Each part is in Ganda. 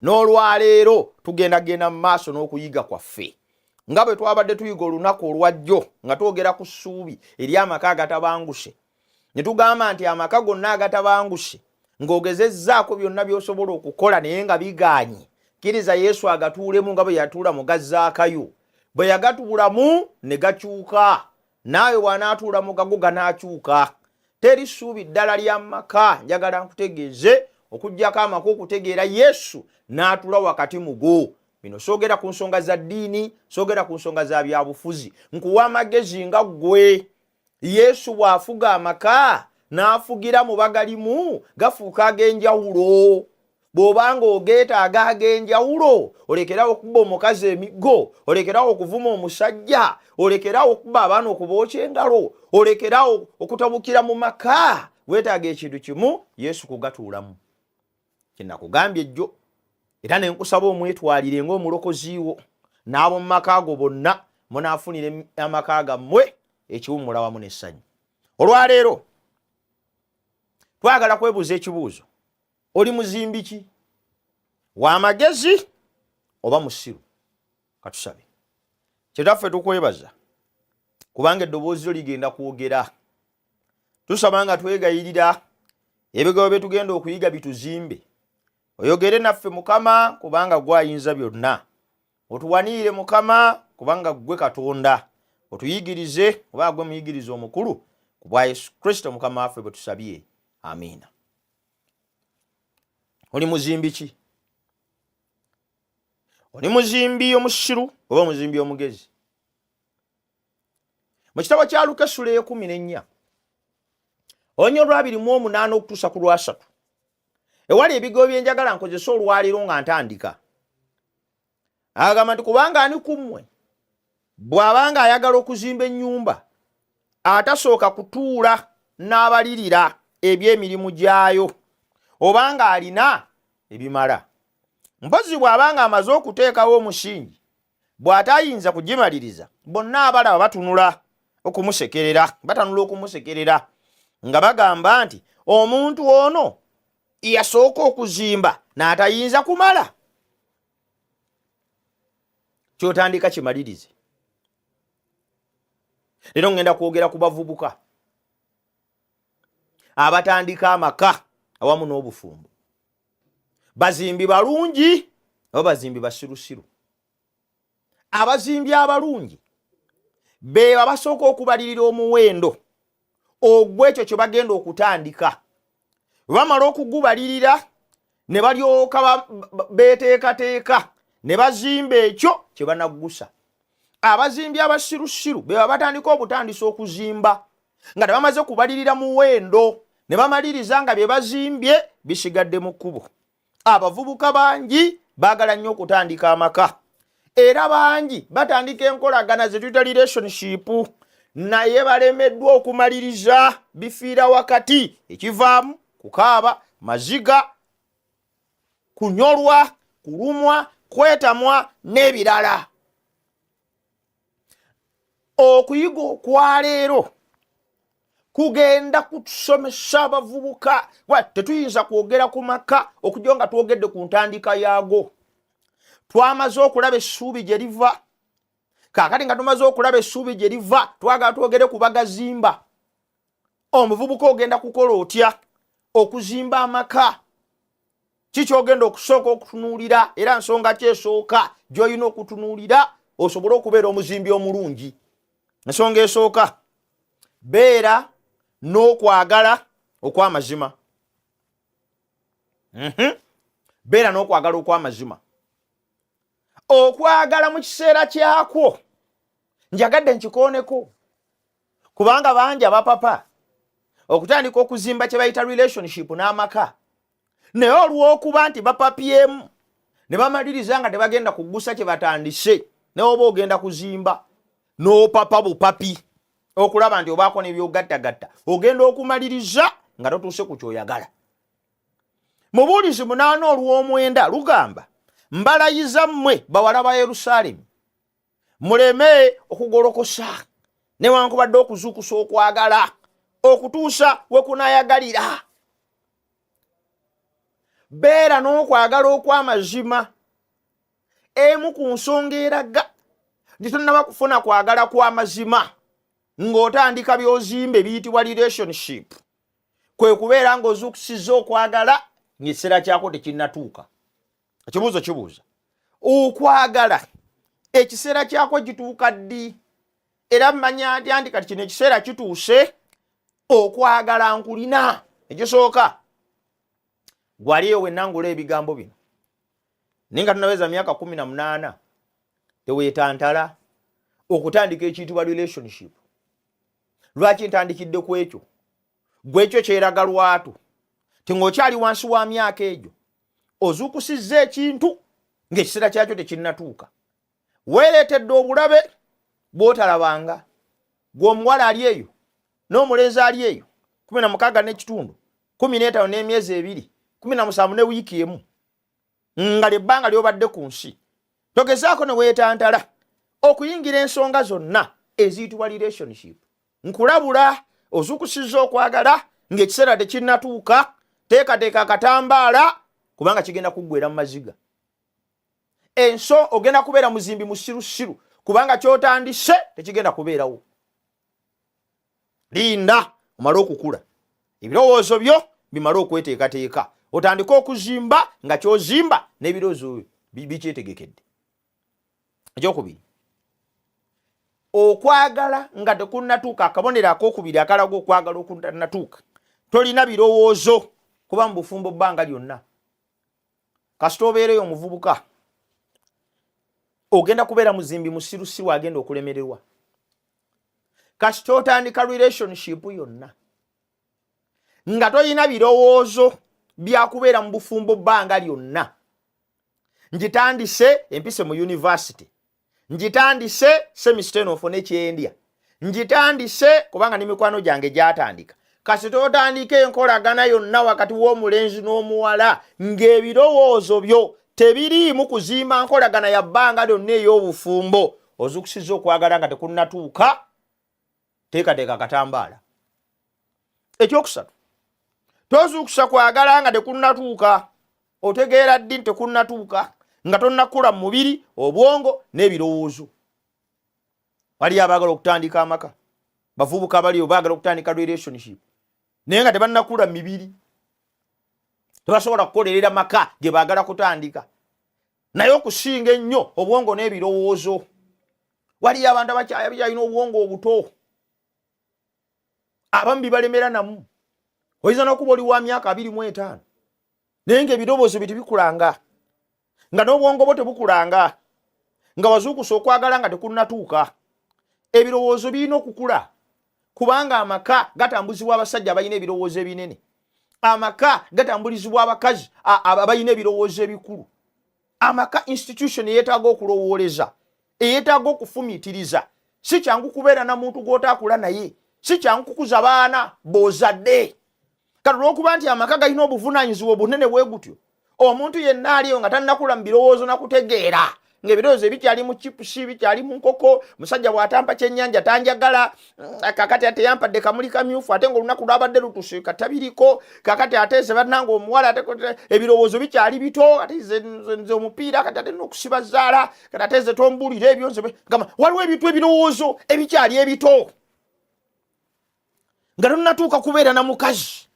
N'olwaleero tugendagenda mu maaso n'okuyiga kwaffe nga bwe twabadde tuyiga olunaku olwajjo nga twogera ku ssuubi eri amaka agatabanguse, ne tugamba nti amaka gonna agatabanguse ng'ogezezzaako byonna by'osobola okukola naye nga bigaanye, kkiriza Yesu agatuulemu nga bwe yatuula mu gazzaakayo. Bwe yagatuulamu ne gakyuka, naawe bw'anaatuula mu gago ganaakyuka. Teri ssuubi ddala lya maka, njagala nkutegeeze, okuggyako amaka okutegeera Yesu n'atuula wakati mu go. Bino soogera ku nsonga za ddiini, soogera ku nsonga za byabufuzi, nkuwa amagezi nga ggwe. Yesu bw'afuga amaka n'afugira mu bagalimu, gafuuka ag'enjawulo. Bw'oba ng'ogeetaaga ag'enjawulo, olekerawo okuba omukazi emiggo, olekerawo okuvuma omusajja, olekerawo okuba abaana okubookya engalo, olekerawo okutabukira mu maka. Weetaaga ekintu kimu, Yesu kugatuulamu. Kyenakugambye ejjo era ne nkusaba omwetwalire ng'omulokozi wo n'ab'omu maka go bonna, munaafunira amaka gammwe ekiwummula wamu n'essanyu. Olwaleero twagala kwebuuza ekibuuzo: oli muzimbi ki, w'amagezi oba musiru? Katusabe. Kitaffe, tukwebaza kubanga eddoboozi lyo ligenda kwogera. Tusaba nga twegayirira ebigambo bye tugenda okuyiga bituzimbe. Oyogere naffe Mukama, kubanga gwayinza byonna. Otuwaniire Mukama, kubanga ggwe Katonda. Otuyigirize, oba gwe muyigiriza omukulu. Ku bwa Yesu Kristo Mukama waffe bwe tusabye, amiina. Oli muzimbi ki? Oli muzimbi omusiru oba omuzimbi omugezi? Mu kitabo kya Luka essula 14 onya olw28 okutuusa ku lw30, ewali ebigambo byenjagala nkozesa olwaleero nga ntandika. Agamba nti, "Kubanga ani ku mmwe bw'abanga ayagala okuzimba ennyumba, atasooka kutuula n'abalirira eby'emirimu gyayo, obanga alina ebimala? Mpozi bw'abanga amaze okuteekawo omusingi, bw'atayinza kugimaliriza, bonna abalaba batunula okumusekerera, batanula okumusekerera nga bagamba nti, 'Omuntu ono yasooka okuzimba n'atayinza kumala.'" Kyotandika kimalirize. Leero ngenda kwogera ku bavubuka abatandika amaka awamu n'obufumbo. Bazimbi balungi oba bazimbi basirusiru? Abazimbi abalungi be abasooka okubalirira omuwendo ogw'ekyo kye bagenda okutandika. Bamala okugubalirira ne balyoka beteekateeka ne bazimba ekyo kye banaggusa. Abazimbi abasirusiru be batandika obutandisa okuzimba nga tebamaze kubalirira muwendo, ne bamaliriza nga bye bazimbye bisigadde mu kkubo. Abavubuka bangi baagala nnyo okutandika amaka, era bangi batandika enkolagana ze tuyita relationship, naye balemeddwa okumaliriza, bifiira wakati. Ekivaamu kukaaba maziga, kunyolwa, kulumwa, kwetamwa n'ebirala. Okuyiga okwaleero kugenda kutusomesa abavubuka. Tetuyinza kwogera ku maka okujja nga twogedde ku ntandika yaago. Twamaze okulaba essuubi gye liva. Kaakati nga tumaze okulaba essuubi gye liva, twagala twogere ku bagazimba. Omuvubuka, ogenda kukola otya okuzimba amaka? Kikyogenda okusooka okutunuulira, era nsonga kyesooka gy'olina okutunuulira osobole okubeera omuzimbi omulungi? Ensonga esooka, beera n'okwagala okw'amazima. Beera n'okwagala okw'amazima. Okwagala mu kiseera kyakwo, njagadde nkikooneko, kubanga bangi abapapa okutandika okuzimba kye bayita relationship n'amaka, naye olw'okuba nti bapapyemu ne bamaliriza nga tebagenda kugusa kye batandise. Naye oba ogenda kuzimba n'opapa bupapi okulaba nti obaako n'ebyogattagatta, ogenda okumaliriza nga totuuse ku kyoyagala. Mubuulizi 8 olw'omwenda lugamba, "Mbalayiza mmwe bawala ba Yerusaalemi, muleme okugolokosa newankubadde okuzuukusa okwagala okutuusa we kunaayagalira." Beera n'okwagala okw'amazima. Emu ku nsonga eraga nti tonnaba kufuna kwagala kw'amazima ng'otandika by'ozimba ebiyitibwa relationship kwe kubeera ng'ozuukusizza okwagala ng'ekiseera kyako tekinnatuuka. Ekibuuzo kibuuza, okwagala ekiseera kyako kituuka ddi? Era mmanya ntya nti kati kino ekiseera kituuse okwagala nkulina? Ekisooka, gwaliyo wenna ngula ebigambo bino naye nga tonaweza myaka 18, teweetantala okutandika ekiyitibwa relationship. Lwaki ntandikidde ku ekyo? Gwe ekyo kyeraga lwatu ti ng'okyali wansi wa myaka egyo ozuukusizza ekintu ng'ekiseera kyakyo tekinnatuuka, weereetedde obulabe bw'otalabanga. Gwe omuwala ali eyo n'omulenzi ali eyo, 16 n'ekitundu, 15 n'emyezi 2, 17 ne wiiki 1, nga lyebbanga ly'obadde ku nsi, togezaako ne weetantala okuyingira ensonga zonna eziyitibwa relationship. Nkulabula, ozuukusizza okwagala ng'ekiseera tekinnatuuka, teekateeka akatambaala kubanga kigenda kuggwera mu maziga. Enso ogenda kubeera muzimbi musirusiru kubanga kyotandise tekigenda kubeerawo. Linda omale okukula, ebirowoozo byo bimale okweteekateeka, otandike okuzimba nga kyozimba n'ebirowoozo bikyetegekedde. Ekyokubiri, okwagala nga tekunnatuuka, akabonero akokubiri akalaga okwagala okunnatuuka, tolina birowoozo kuba mu bufumbo bbanga lyonna. Kasita obeereyo omuvubuka, ogenda kubeera muzimbi musirusiru agenda okulemererwa. Kasita otandika relationship yonna nga tolina birowoozo byakubeera mu bufumbo bbanga lyonna, ngitandise empise mu university, ngitandise semester eno nfune kyendya, ngitandise kubanga n'emikwano gyange gyatandika. Kasita otandika enkolagana yonna wakati w'omulenzi n'omuwala ng'ebirowoozo byo tebiriimu kuzimba nkolagana ya bbanga lyonna ey'obufumbo, ozuukusizza okwagala nga tekunnatuuka, teekateeka akatambaala. Ekyokusatu, tozuukusa kwagala nga tekunnatuuka. Otegeera ddi nti tekunnatuuka? Nga tonnakula mu mubiri, obwongo n'ebirowoozo. Waliyo abaagala okutandika amaka, bavubuka baliyo baagala okutandika relationship naye nga tebannakula mu mibiri, tebasobola kukolerera maka ge baagala kutandika. Naye okusinga ennyo obwongo n'ebirowoozo, waliyo abantu abakyalina obwongo obuto, abamu bibalemera namu. Oyinza n'okuba oli wa myaka 25 naye ng'ebirowoozo bye tebikulanga, nga n'obwongo bwo tebukulanga, nga wazuukusa okwagala nga tekunnatuuka. Ebirowoozo birina okukula kubanga amaka gatambuzibwa abasajja abalina ebirowoozo ebinene, amaka gatambulizibwa abakazi abalina ebirowoozo ebikulu. Amaka institution eyeetaaga okulowooleza, eyeetaaga okufumiitiriza. Si kyangu kubeera na muntu gw'otaakula naye, si kyangu kukuza baana b'ozadde. Kati olw'okuba nti amaka galina obuvunaanyizibwa obunene bwe gutyo, omuntu yenna aliyo nga tannakula mu birowoozo nakutegeera, ng'ebirowoozo ebikyali mu chipusi, bikyali mu nkoko, musajja bw'atampa kyennyanja tanjagala, kakati ate yampadde kamuli kamyufu ate ng'olunaku lwabadde lutuse katabiriko, kakati ate nze bannanga omuwala ate ebirowoozo bikyali bito, ate nze omupiira, kati ate n'okusiba zaala, kati ate nze tombuulira ebyo nze gamba. Waliwo ebintu ebirowoozo ebikyali ebito nga tonnatuuka kubeera na mukazi,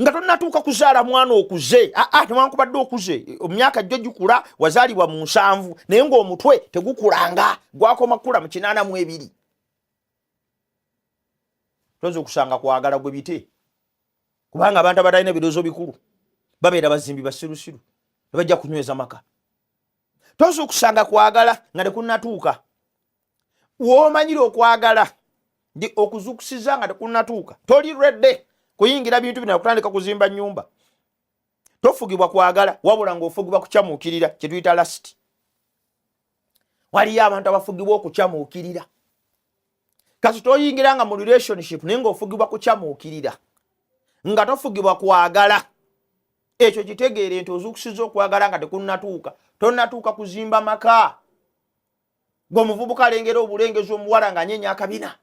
nga tonnatuuka kuzaala mwana okuze. Aa, newankubadde okuze emyaka jjo gikula, wazaalibwa mu 70 naye ng'omutwe tegukulanga, gwakoma kukula mu 82, toyinza okusanga kwagala gwe bite, kubanga abantu abatalina ebirowoozo bikulu babeera bazimbi basirusiru, tebajja kunyweza maka. Toyinza okusanga kwagala nga tekunnatuuka. W'omanyira okwagala ndi okuzukusiza nga tekunnatuuka, toli ready kuyingira bintu bino kutandika kuzimba nnyumba. Tofugibwa kwagala, wabula ng'ofugibwa kukyamuukirira, kye tuyita lust. Waliyo abantu abafugibwa okukyamuukirira. Kasi toyingira nga mu relationship naye ng'ofugibwa kukyamuukirira, nga tofugibwa kwagala, ekyo kitegeere nti ozuukusiza okwagala nga tekunnatuuka, tonnatuuka kuzimba maka. Gwe omuvubuka alengera obulengezi omuwala ng'anyenya akabina,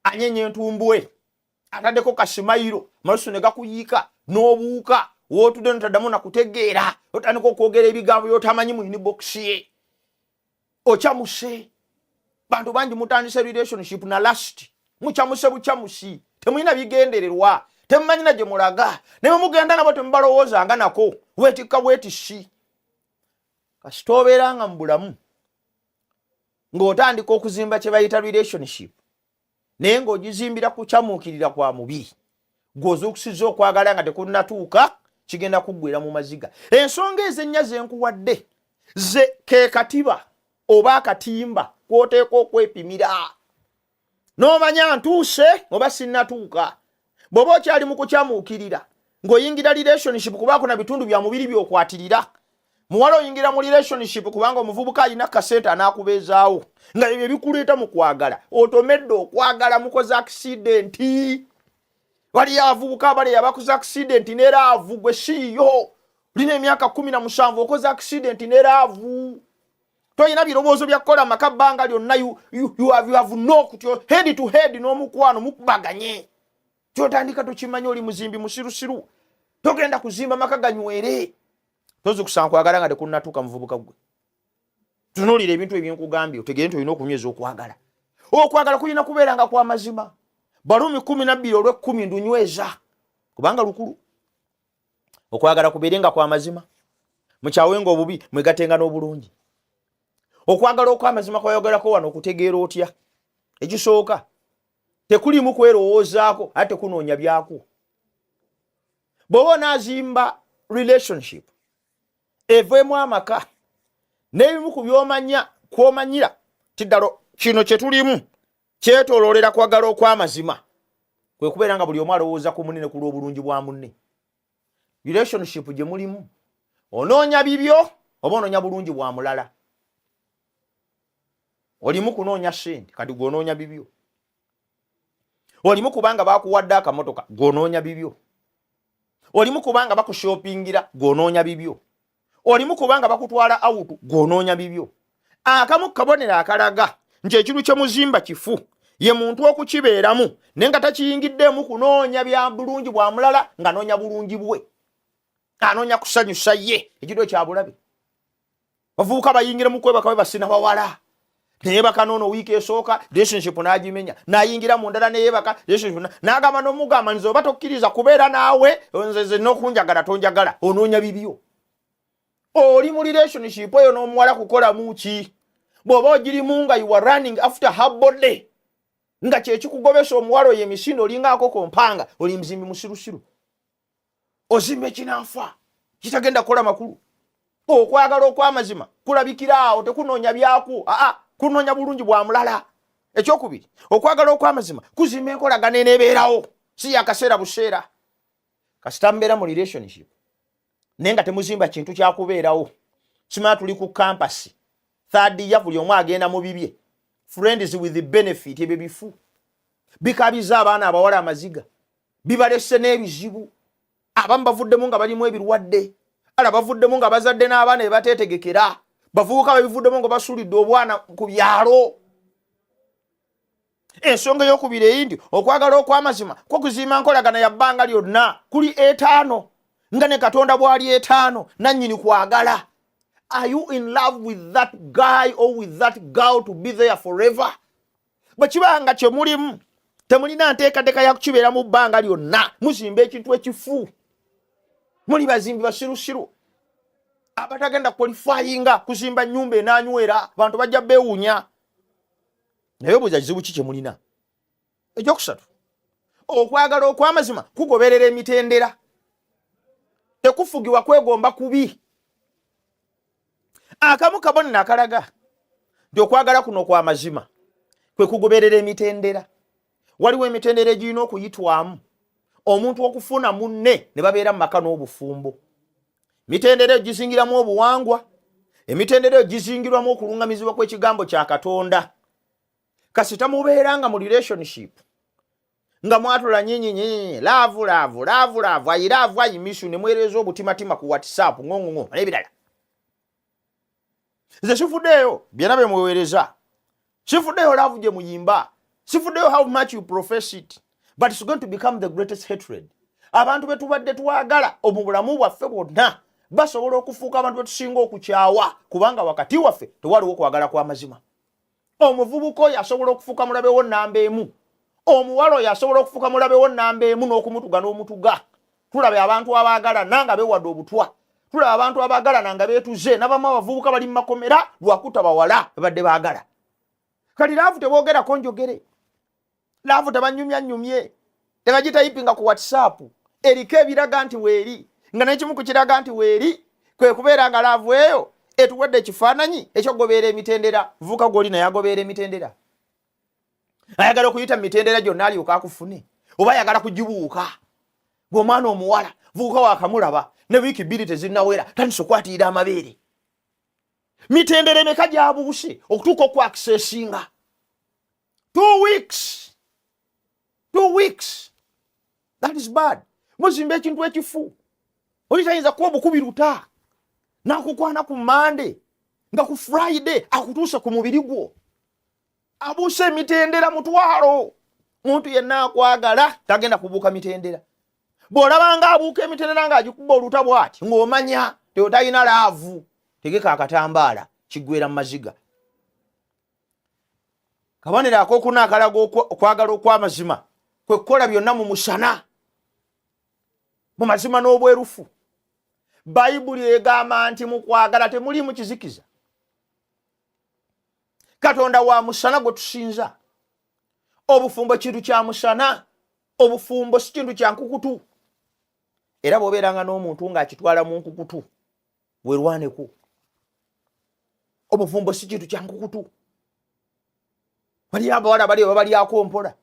anyenya entumbwe, ataddeko kasimayiro, malusu ne gakuyiika n'obuuka. Wootudde notaddamu nakutegeera, otandika okwogera ebigambo byotamanyi mu inbox ye. Okyamuse. Bantu bangi mutandise relationship na lust, mukyamuse bukyamusi, temulina bigendererwa, temumanyina gye mulaga, naye mugenda nabo temubalowoozanga nako, weetikka bwetisi. Kasita obeera nga mu bulamu ng'otandika okuzimba kye bayita relationship, naye ng'ogizimbira kukyamuukirira kwa mubiri, gw'ozuukusiza okwagala nga tekunnatuuka, kigenda kuggwera mu maziga. Ensonga ezennya zenkuwadde ze ke katiba oba akatimba kwoteeka okwepimira n'omanya ntuuse oba sinnatuuka. Bw'oba okyali mu kukyamuukirira ng'oyingira relationship kubaako na bitundu bya mubiri by'okwatirira, muwala oyingira mu relationship kubanga omuvubuka alina kasente anaakubeezaawo, nga ebyo ebikuleeta mu kwagala, otomedde okwagala, mukoze accident. Waliyo abavubuka abali abakoze accident ne love. Gwe siiyo olina emyaka 17, okoze accident ne love, tolina birowoozo bya kukola maka bbanga lyonna. You have no head to head n'omukwano mukubaganye, kyotandika tokimanyi. Oli muzimbi musirusiru, togenda kuzimba maka ganywere. Tozikusanga kwagala nga tekunnatuuka. Muvubuka gwe, tunuulira ebintu ebyenkugambye, otegere nti olina okunyweza okwagala. Okwagala kulina kubeera nga kwa mazima. Balumi 12 olwekumi ndunyweza kubanga lukulu. Okwagala kubeere nga kwa mazima, mukyawenga obubi, mwegatenga n'obulungi. Okwagala okwamazima kwayogerako wano okutegeera otya? Ekisooka, tekulimu kwerowoozaako, ate tekunoonya byakwo. Bw'oba onaazimba relationship eveemu amaka, n'ebimu ku byomanya kwomanyira ti ddala kino kye tulimu kyetooloolera kwagala okw'amazima, kwe kubeera nga buli omu alowooza ku munne ku lw'obulungi bwa munne. Relationship gye mulimu, onoonya bibyo oba onoonya bulungi bwa mulala? Olimu kunoonya sente, kati gweonoonya bibyo. Olimu kubanga bakuwadde akamotoka, gweonoonya bibyo. Olimu kubanga bakushopingira, gweonoonya bibyo. Olimu kubanga bakutwala out, gweonoonya bibyo. Akamu kabonero akalaga nti ekintu kye muzimba kifu ye muntu okukibeeramu naye nga takiyingiddeemu kunoonya bya bulungi bwa mulala, nga noonya bulungi bwe, anoonya kusanyusa ye. Ekintu kyabulabe. Bavubuka bayingira mu kwebaka bwe basina bawala, neyebaka noono wiiki esooka, relationship n'agimenya, n'ayingira mu ndala, neyebaka relationship, n'agamba n'omugamba, "Nze oba tokkiriza kubeera naawe, nze nze n'okunjagala tonjagala." Onoonya bibyo. Oli mu relationship eyo n'omuwala kukolamu ki? Bw'oba ogirimu nga you are running after her body, nga kyekikugobesa omuwala oyo emisindo, olingaako kompanga, oli muzimbi musirusiru, ozimba ekinaafa kitagenda kukola makulu. Okwagala okw'amazima kulabikira awo, tekunoonya byakwo, aa, kunoonya bulungi bwa mulala. Ekyokubiri, okwagala okw'amazima kuzimba enkolagana eneebeerawo, si yakaseera buseera. Kasita mubeera mu relationship naye nga temuzimba kintu kyakubeerawo, simanya tuli ku campus third year, buli omu agenda mu bibye, friends with benefit, ebyo bifu bikabiza abaana abawala amaziga, bibalese n'ebizibu. Abamu bavuddemu nga balimu ebirwadde, ala bavuddemu nga bazadde n'abaana ebateetegekera, bavubuka babivuddemu nga basulidde obwana ku byalo. Ensonga eyokubiri eyi nti okwagala okw'amazima kwo kuzimba nkolagana ya bbanga lyonna, kuli etaano, nga ne Katonda bw'ali etaano nannyini kwagala. Are you in love with that guy or with that girl to be there forever? Bwe kiba nga kye mulimu temulina nteekateeka ya kukibeera mu bbanga lyonna, muzimba ekintu ekifu. Muli bazimbi basirusiru abatagenda qualifyinga kuzimba nyumba enanywera. Bantu bajja beewuunya, naye obuuza, kizibu ki kye mulina? Ekyokusatu, okwagala okw'amazima kugoberera emitendera, tekufugibwa kwegomba kubi. Akamu kabonero akalaga nti okwagala kuno kwa mazima kwe kugoberera emitendera. Waliwo emitendera egirina okuyitwamu omuntu okufuna munne ne babeera mu maka n'obufumbo. Mitendera eyo gizingiramu obuwangwa, emitendera eyo gizingirwamu okulungamizibwa kw'ekigambo kya Katonda. Kasita mubeera nga mu relationship nga mwatula nyinyinyinyi, love, love, love, love, I love, I miss you, ne mwereeza obutimatima ku WhatsApp, ngongongo n'ebirala, nze sifuddeeyo byonna bye muweereza, sifuddeeyo love gye muyimba, sifuddeeyo how much you profess it, but it's going to become the greatest hatred. Abantu be tubadde twagala mu bulamu bwaffe bwonna basobola okufuuka abantu betusinga okukyawa, kubanga wakati waffe tewaliwo kwagala kwa mazima. Omuvubuka oyo asobola okufuuka mulabe wo namba emu, omuwala oyo asobola okufuuka mulabe wo namba emu, n'okumutuga n'omutuga. Tulaba abantu abaagalana nga beewadde obutwa, tulaba abantu abaagalana nga beetuze, n'abamu abavubuka bali mu makomera lwakuta bawala babadde baagala. Kati love teboogerako njogere, love tebanyumya nyumye, tebagitayipinga ku WhatsApp. Eriko ebiraga nti weeri, nga nekimu ku kiraga nti weeri kwe kubeera nga love eyo etuwadde ekifaananyi ekyokugoberera emitendera. Vuka gwoli naye agoberera emitendera, ayagala okuyita mu mitendera gyonna alyoka akufune, oba ayagala kugibuuka? Gwe omwana omuwala, vubuka wakamulaba ne wiiki 2 tezinnawera, tandisa okwatirira amabeere. Mitendera emeka gyabuuse okutuuka okwakisesinga? 2 weeks, 2 weeks, that is bad. Muzimba ekintu ekifu. Oli tayinza kuba obukubi luta nakukwana ku Mande, nga ku Friday akutuuse ku mubiri gwo. Abuuse emitendera 1000. Muntu yenna akwagala tagenda kubuuka mitendera. Bw'olabanga abuuka emitendera ng'agikuba oluta bw'ati, ng'omanya teotalina love. Tegeka akatambaala, kiggwera mu maziga. Kabonero akokuna akalaga okwagala okw'amazima kwe kukola byonna mu musana, mu mazima n'obwerufu. Bayibuli egamba nti mu kwagala temuli mu kizikiza. Katonda wa musana gwe tusinza. Obufumbo kintu kya musana, obufumbo si kintu kya nkukutu. Era bw'obeeranga n'omuntu ng'akitwala mu nkukutu, werwaneko. Obufumbo si kintu kya nkukutu. Waliyo abawala bali babalyako mpola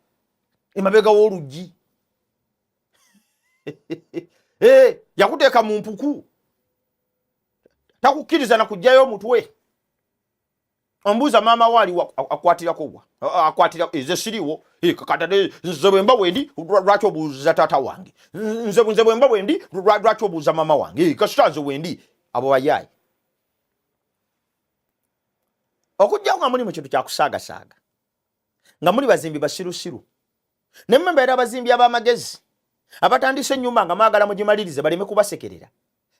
emabega w'oluggi. Eh, yakuteeka mu mpuku, takukkiriza na kugjayo omutwe. Ombuuza maama we aliwa, akwatirako wa? Akwatira nze siriwo. Kakatade nze bwemba bwendi, lwaki obuuza taata wange? Nze bwemba bwendi, lwaki obuuza maama wange? Kasita nze wendi. Abo bayaayi. Okugjawo nga muli mu kintu kyakusaagasaaga, nga muli bazimbi basirusiru, ne mmwe mbeera abazimbi ab'amagezi abatandise ennyumba nga mwagala mugimalirize baleme kubasekerera.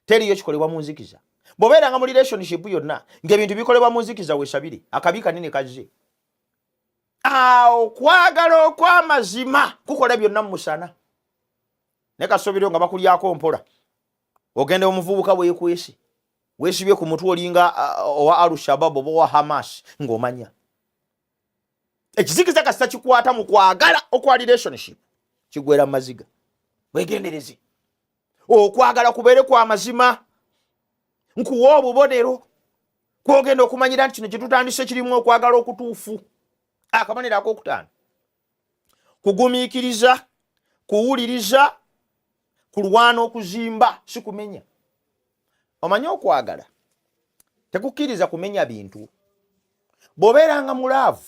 Teriyo kikolebwa mu nzikiza. Bw'obeeranga mu relationship yonna ng'ebintu bikolebwa mu nzikiza, weesabire, akabi kanene kazze. Okwagala okw'amazima kukola byonna mu musana. Naye kasobiro nga bakulyako mpola, ogenda omuvubuka weekwese, weesibye ku mutwe, olinga owa Al-Shabab oba owa Hamas, ng'omanya ekizikiza kasita kikwata mu kwagala okwa relationship, kigwera mu maziga. Wegendereze, okwagala kubeere kwa mazima. Nkuwa obubonero kwogenda okumanyira nti kino kyetutandise kirimu okwagala okutuufu. Akabonero akokutaano: kugumiikiriza, kuwuliriza, kulwana okuzimba, si kumenya. Omanye okwagala tekukkiriza kumenya bintu. Bw'obeeranga mu love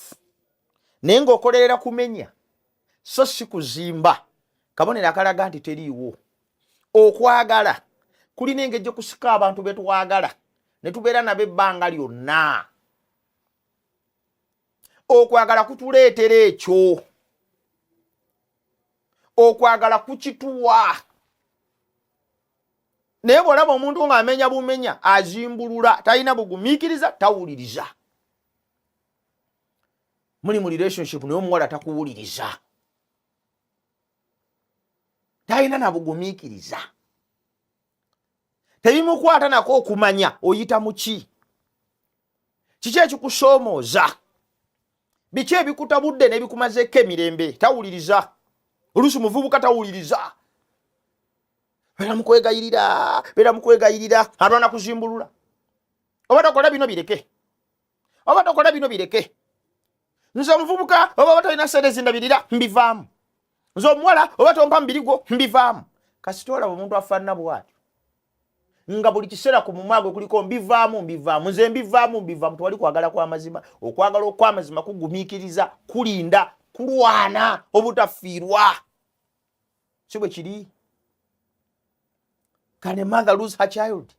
naye ng'okolerera kumenya so si kuzimba, kabonero akalaga nti teriiwo. Okwagala kulina engeri gyekusika abantu betwagala ne tubeera nabo ebbanga lyonna. Okwagala kutuleetera ekyo, okwagala kukituwa. Naye bw'olaba omuntu ng'amenya bumenya, azimbulula, talina bugumiikiriza, tawuliriza. Muli mu relationship naye omuwala takuwuliriza, talina na bugumiikiriza, tebimukwata nako okumanya oyita mu ki, kiki ekikusoomooza, biki ebikutabudde n'ebikumazeeko emirembe. Tawuliriza. Oluusi muvubuka tawuliriza, beera mukwegayirira, beera mukwegayirira, alwana kuzimbulula. Oba tokola bino bireke, oba tokola bino bireke. Nze omuvubuka, oba oba tolina sente zindabirira, mbivaamu. Nze omuwala, oba tompa mubiri gwo, mbivaamu. Kasita olaba omuntu afaanana bwatyo nga buli kiseera ku mumwa gwe kuliko mbivaamu, mbivaamu, nze mbivaamu, mbivaamu, tewali kwagala kw'amazima. Okwagala okw'amazima kugumiikiriza, kulinda, kulwana obutafiirwa. Si bwe kiri? Can a mother lose her child?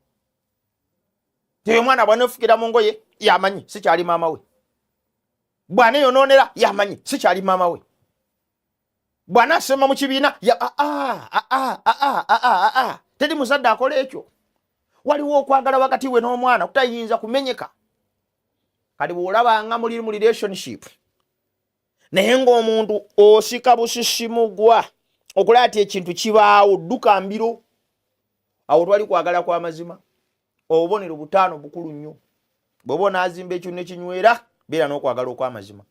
Teyo omwana bwanefukira mu ngoye, yamanyi sikyali maama we. Bwaneyonoonera, yamanyi sikyali maama we. Bw'anaasema mu kibiina teri muzadde akola ekyo. Waliwo okwagala wakati we n'omwana kutayinza kumenyeka. Kati bw'olabanga muli mu relationship naye ng'omuntu osika busisimugwa okulaba ti ekintu kibaawo, dduka mbiro. Awo twali kwagala kwa mazima. Obubonero butaano bukulu nnyo. Bw'oba onaazimba ekintu ne kinywera, beera n'okwagala okw'amazima.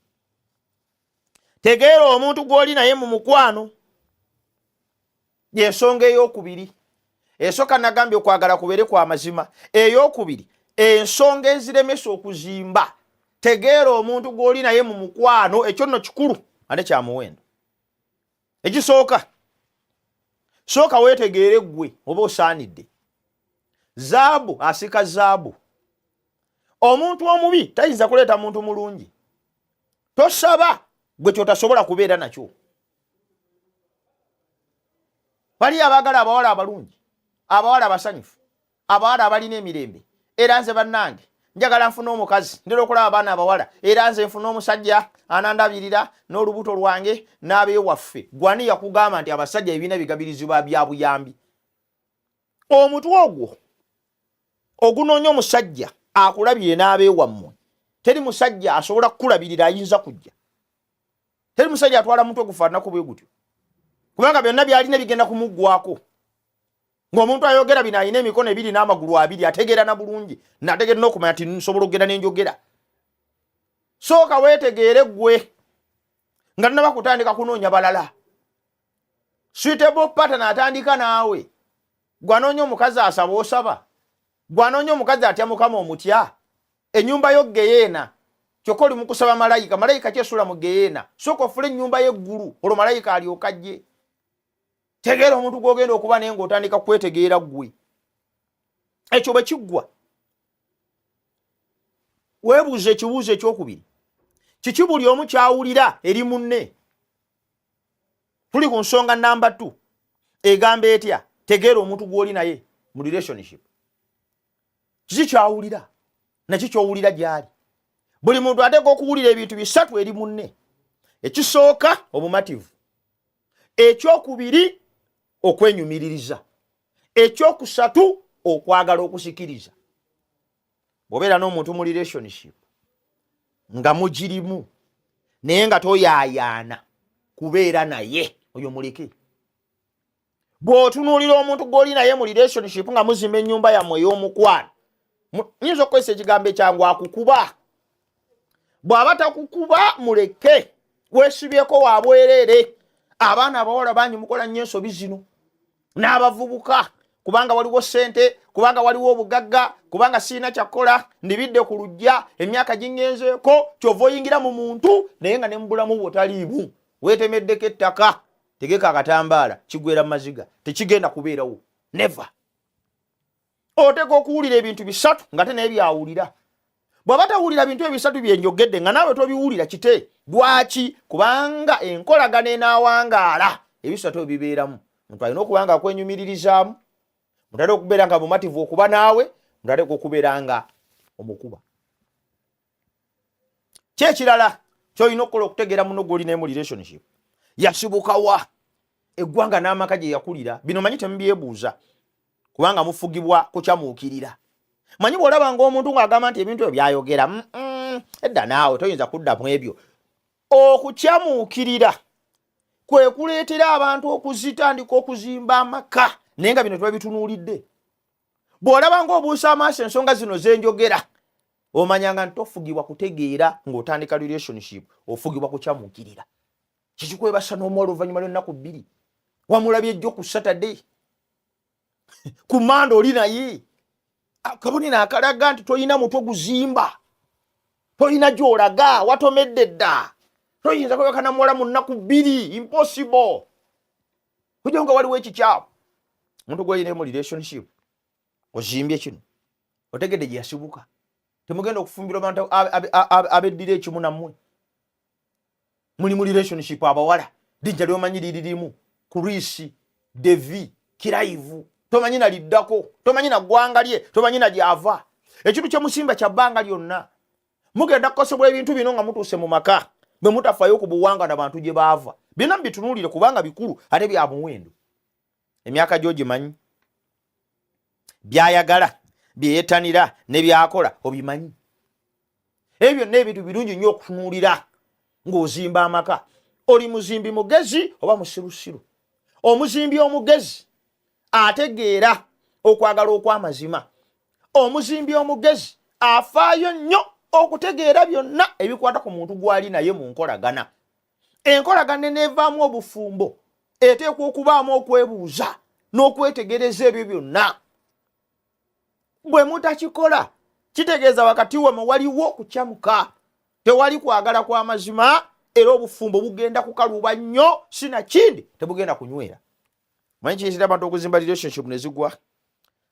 Tegeera omuntu gw'oli naye mu mukwano, yensonga ey'okubiri. Esooka nagambye okwagala kubeere kwa mazima. Ey'okubiri, ensonga eziremesa okuzimba, tegeera omuntu gw'oli naye mu mukwano. Ekyo nno kikulu ate kya muwendo. Ekisooka, sooka weetegeere ggwe oba osaanidde. Zaabu asika zaabu. Omuntu omubi tayinza kuleeta muntu mulungi. Tosaba gwe kyotasobola kubeera nakyo. Waliyo abaagala abawala abalungi, abawala abasanyufu, abawala abalina emirembe. Era nze bannange njagala nfune omukazi, ndera okulaba abaana abawala, era nze nfune omusajja anandabirira n'olubuto lwange n'abewaffe. Gwani yakugamba nti abasajja ebibiina bigabirizibwa bya buyambi? Omutwe ogwo ogunoonya omusajja akulabire n'abeewammwe, teri musajja asobola kukulabirira ayinza kujja. Teri musajja atwala mutwe gufaananako bwe gutyo, kubanga byonna byalina bigenda kumuggwako. Ng'omuntu ayogera bino alina emikono ebiri n'amagulu abiri, ategeera na bulungi, nategeera n'okumanya nti nsobola okugenda n'enjogera. Sooka weetegeere ggwe nga tonaba kutandika kunoonya balala. Suitable partner atandika naawe. Gwanoonya omukazi asaba osaba, gwanoonya omukazi atya Mukama omutya. Ennyumba yo geyeena, kyokka oli mukusaba malayika. Malayika kyesula mu geyeena? Sooka ofule ennyumba y'eggulu, olwo malayika alyoka ajje. Tegeera omuntu gw'ogenda okuba naye ng'otandika kwetegeera ggwe. Ekyo bwe kiggwa, weebuuza ekibuuzo ekyokubiri: kiki buli omu kyawulira eri munne? Tuli ku nsonga namba 2, egamba etya? Tegeera omuntu gw'oli naye mu relationship, kiki kyawulira naki kyowulira gyali. Buli muntu ateeka okuwulira ebintu bisatu eri munne. Ekisooka, obumativu. Ekyokubiri, okwenyumiririza. Ekyokusatu, okwagala okusikiriza. Bw'obeera n'omuntu mu relationship nga mugirimu naye nga toyaayaana kubeera naye, oyo muleke. Bw'otunuulira omuntu gw'oli naye mu relationship nga muzimba ennyumba yammwe ey'omukwano, nyinza okukozesa ekigambo ekyangu, akukuba. Bw'aba takukuba, muleke, weesibyeko wa bwereere. Abaana abawala bangi mukola nnyo ensobi zino n'abavubuka, kubanga waliwo ssente, kubanga waliwo obugagga, kubanga sirina kyakukola, ndibidde ku luggya, emyaka gingenzeeko, kyova oyingira mu muntu naye nga ne mu bulamu bwo taliimu, weetemeddeko ettaka. Tegeka akatambaala, kigwera mu maziga, tekigenda kubeerawo, never. Oteeka okuwulira ebintu bisatu nga te naye byawulira. Bw'aba tawulira bintu ebisatu byenjogedde nga naawe tobiwulira, kite. Lwaki? Kubanga enkolagana enaawangaala ebisatu ebibeeramu. Muntu alina okuba nga akwenyumiririzaamu, muntu alina okubeera nga mumativu okuba naawe, muntu alina okubeera nga omukuba. Kyekirala kyolina okukola okutegeera muno gwolina mu relationship: yasibukawa, eggwanga n'amaka gye yakulira. Bino manyi temubyebuuza kubanga mufugibwa kukyamuukirira. Manyi bw'olaba ng'omuntu ng'agamba nti ebintu ebyo byayogera edda, naawe toyinza kudda mu ebyo. Okukyamuukirira kwe kuleetera abantu okuzitandika okuzimba amaka naye nga bino tebabitunuulidde. Bw'olaba ng'obuusa amaaso ensonga zino zenjogera, omanyanga nti tofugibwa kutegeera ng'otandika relationship, ofugibwa kukyamuukirira. Kikikwebasa n'omuwala oluvannyuma lw'ennaku 2, wamulabye ejjo ku Saturday, ku Mande oli naye. Akabonero akalaga nti tolina mutwe guzimba, tolina gy'olaga, watomedde dda. Toyinza kwebaka muwala mu nnaku 2, impossible. Kuja nga waliwo ekikyamu. Omuntu gwolina mu relationship ozimbye kino, otegedde gye yasibuka. Temugenda okufumbirwa bantu abeddira ekimu nammwe muli mu relationship. Abawala, linnya lyomanyi liririmu Chris, Devi, Kiraivu, tomanyi na liddako, tomanyi na ggwanga lye, tomanyi na gyava. Ekintu kyemusimba kya bbanga lyonna. Mugenda kukosebwa ebintu bino nga mutuuse mu maka bwe mutafaayo ku buwangwa na bantu gye baava. Byonna mubitunuulire kubanga bikulu ate bya muwendo. Emyaka gy'ogimanyi, byayagala, byeyettanira ne byakola obimanyi. Ebyo byonna ebintu birungi nnyo okutunuulira ng'ozimba amaka. Oli muzimbi mugezi oba musirusiru? Omuzimbi omugezi ategeera okwagala okw'amazima. Omuzimbi omugezi afaayo nnyo okutegeera byonna ebikwata ku muntu gw'ali naye mu nkolagana. Enkolagana eneevaamu obufumbo eteekwa okubaamu okwebuuza n'okwetegereza ebyo byonna. Bwe mutakikola kitegeeza wakati wammwe waliwo okukyamuka, tewali kwagala kwa mazima, era obufumbo bugenda kukaluba nnyo, sinakindi tebugenda kunywera. Manyi kireetera abantu okuzimba relationship ne zigwa?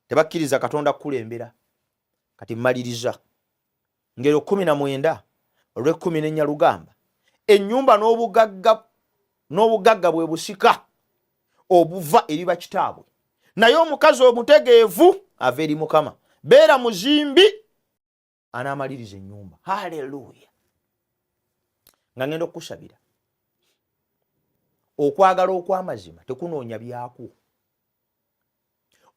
Tebakkiriza Katonda kukulembera. Kati mmaliriza ngero 19 olw'ekkumi n'ennya lugamba, ennyumba n'obugagga bwe busika obuva eri bakitaabwe, naye omukazi omutegeevu ava eri Mukama. Beera muzimbi anaamaliriza ennyumba. Haleluya! Nga ngenda okukusabira, okwagala okw'amazima tekunoonya byakwo.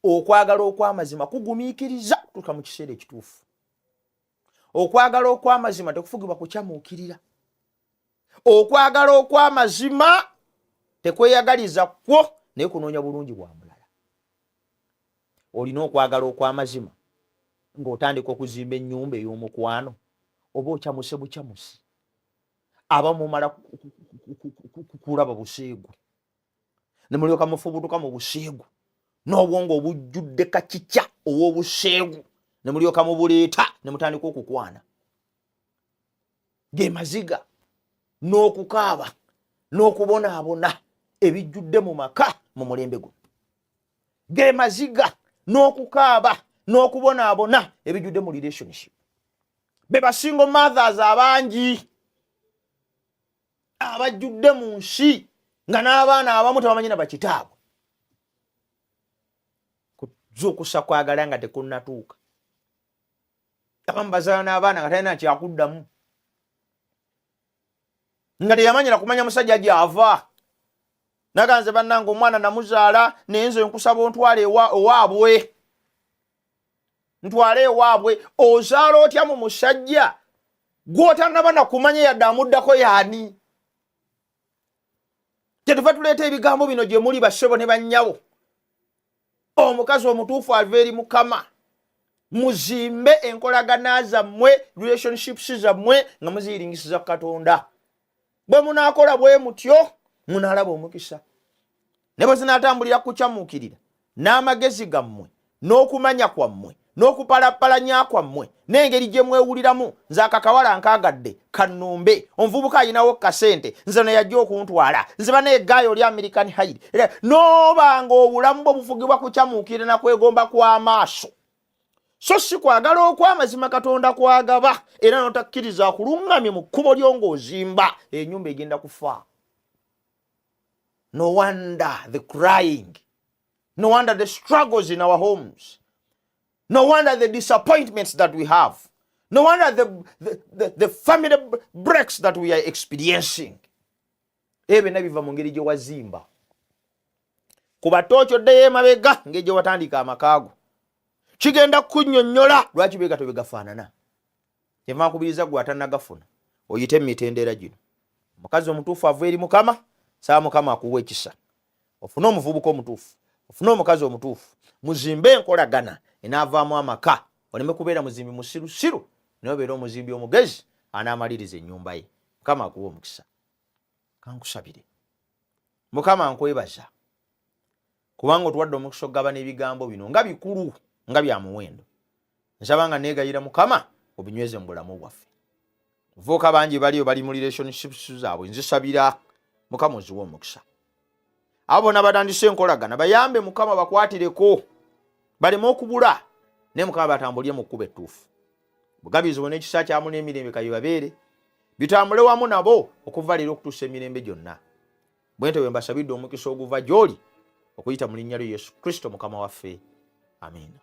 Okwagala okw'amazima kugumiikiriza kutuuka mu kiseera ekituufu. Okwagala okw'amazima tekufugibwa kukyamuukirira. Okwagala okw'amazima tekweyagaliza kwo, naye kunoonya bulungi bwa mulala. Olina okwagala okw'amazima ng'otandika okuzimba ennyumba ey'omukwano, oba okyamuse bukyamusi? Abamu mumala kulaba buseegu ne mulyoka mufubutuka mu buseegu n'obwongo obujjudde kakikya ow'obuseegu, ne mulyoka mubuleeta ne mutandika okukwana. Ge maziga n'okukaaba n'okubonaabona ebijjudde mu maka mu mulembe guno. Ge maziga n'okukaaba n'okubonaabona ebijjudde mu relationship. Be ba single mothers abangi abajjudde mu nsi, nga n'abaana abamu tebamanyi na bakitaabwe. Kuzuukusa kwagala nga tekunnatuuka. Abamu bazaala n'abaana nga talina kyakuddamu, nga teyamanyira kumanya musajja gy'ava. Naganze bannange, omwana namuzaala, naye nze nkusaba ontwale ewaabwe, ntwale ewaabwe. Ozaala otya mu musajja gw'otannaba nakumanya yadde amuddako yaani? Kyetuva tuleeta ebigambo bino gye muli, bassebo ne bannyabo. Omukazi omutuufu ava eri Mukama. Muzimbe enkolagana zammwe, relationships zammwe, nga muziyiringisiza ku Katonda. Bwe munaakola bwe mutyo munaalaba omukisa. Ne bwe zinaatambulira kukyamuukirira n'amagezi gammwe n'okumanya kwammwe n'okupalapalanya kwammwe n'engeri gye mwewuliramu, nze akakawala nkaagadde, kannumbe, omuvubuka ayinawo kasente, nze no yajja okuntwala, nze baneegaayo oli American Hide, n'obanga obulamu bwo bufugibwa kukyamuukirira na kwegomba kw'amaaso, so si kwagala okw'amazima Katonda kwagaba, era n'otakkiriza akuluŋŋamye mu kkubo lyo ng'ozimba ennyumba, egenda kufa. No wonder the crying, no wonder the struggles in our homes, no wonder the disappointments that we have, no wonder the family breaks that we are experiencing. Ebyo byonna biva mu ngeri gye wazimba. Kuba tooki oddeyo emabega ngeri gye watandika amakaago, kigenda kukunnyonnyola lwaki beegato begafaanana. Kyenva nkubiriza gwe atannagafuna oyite mu mitendera gino. Omukazi omutuufu ava eri Mukama. Saba Mukama akuwa ekisa ofune omuvubuka omutuufu, ofune omukazi omutuufu, muzimbe enkolagana enaavaamu amaka. Oleme kubeera muzimbi musirusiru, naye obeere omuzimbi omugezi anaamaliriza ennyumba ye. Mukama akuwa omukisa. Kankusabire. Mukama, nkwebaza kubanga otuwadde omukisa okugabana ebigambo bino, nga bikulu, nga bya muwendo. Nsaba nga neegayira, Mukama, obinyweze mu bulamu bwaffe. Vuuka bangi baliyo bali mu relationships zaabwe, nzisabira, Mukama, oziwa omukisa. Abo bonna batandise enkolagana, bayambe, Mukama, bakwatireko baleme okubula, naye Mukama batambulye mu kkuba ettuufu. Bugabizi bwo n'ekisa kyamu n'emirembe kabibabeere, bitambule wamu nabo okuva leero okutuusa emirembe gyonna. Bwente bwe mbasabidde omukisa oguva gy'oli okuyita mu linnya lyo Yesu Kristo Mukama waffe, amiina.